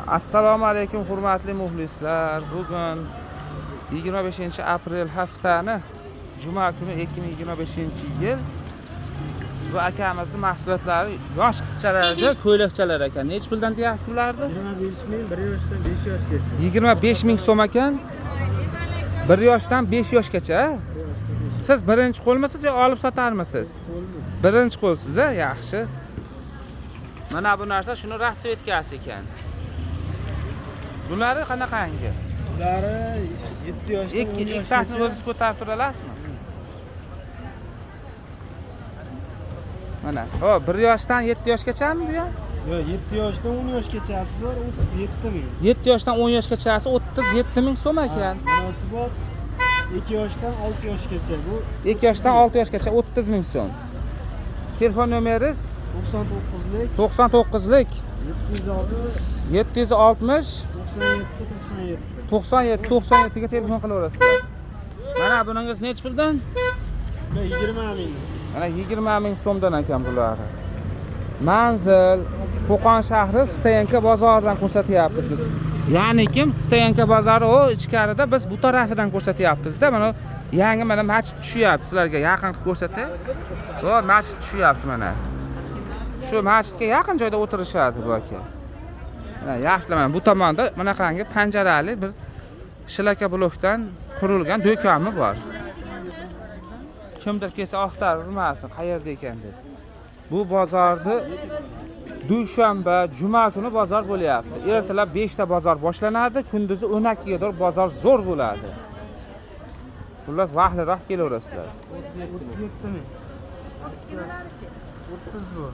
Assalomu alaykum, hurmatli muxlislar. Bugun 25 aprel, haftani juma kuni, 2025-yil. Bu akamizni mahsulotlari yosh qizchalarga ko'ylakchalar ekan. Nechi puldan deyapsiz bularni? 25 ming, 1 yoshdan 5 yoshgacha. 25 ming so'm ekan. 1 yoshdan 5 yoshgacha. Siz birinchi qo'lmisiz yo olib sotarmisiz? Qo'lmiz. Birinchi qo'lsiz, a? Yaxshi. Mana bu narsa shuni расцветка si ekan. Bulari qanaqangi? Ular 7 yoshdan Ikki 10 ikkitasini yoshgacha. o'zingiz ko'tarib tura olasizmi? Mana, ho, 1 yoshdan 7 yoshgachami bu ham? Yo'q, 7 yoshdan 10 yoshgachasi bor, 37 ming. 7 yoshdan 10 yoshgachasi 37 ming so'm ekan. Bunisi bor, 2 yoshdan 6 yoshgacha. Bu 2 yoshdan 6 yoshgacha 30 ming so'm. Telefon nomeringiz? 99lik 99lik 760 760 97 97. 97 97 ga telefon qilaverasizlar. Mana buningiz nechi puldan? Bular 20 ming. Mana 20 ming so'mdan ekan bular. Manzil Qo'qon shahri, Stoyanka bozoridan ko'rsatyapmiz biz. Ya'ni kim Stoyanka bozori u ichkarida, biz bu tarafidan ko'rsatyapmiz-da. Mana yangi mana masjid tushyapti, sizlarga yaqin qilib ko'rsatay. Bu masjid tushyapti mana. Shu masjidga yaqin joyda o'tirishadi bu aka. Mana yaxshilar, mana bu tomonda bunaqangi panjarali bir shlaka blokdan qurilgan do'koni bor. Kimdir kelsa oqtarib urmasin, qayerda ekan deb. Bu bozorni dushanba, juma kuni bozor bo'lyapti. Ertalab 5 ta bozor boshlanadi, kunduzi 12 ga to'g'ri bozor zo'r bo'ladi. Xullas, vaqtliroq kelaverasizlar. 37 ming. 30 bu.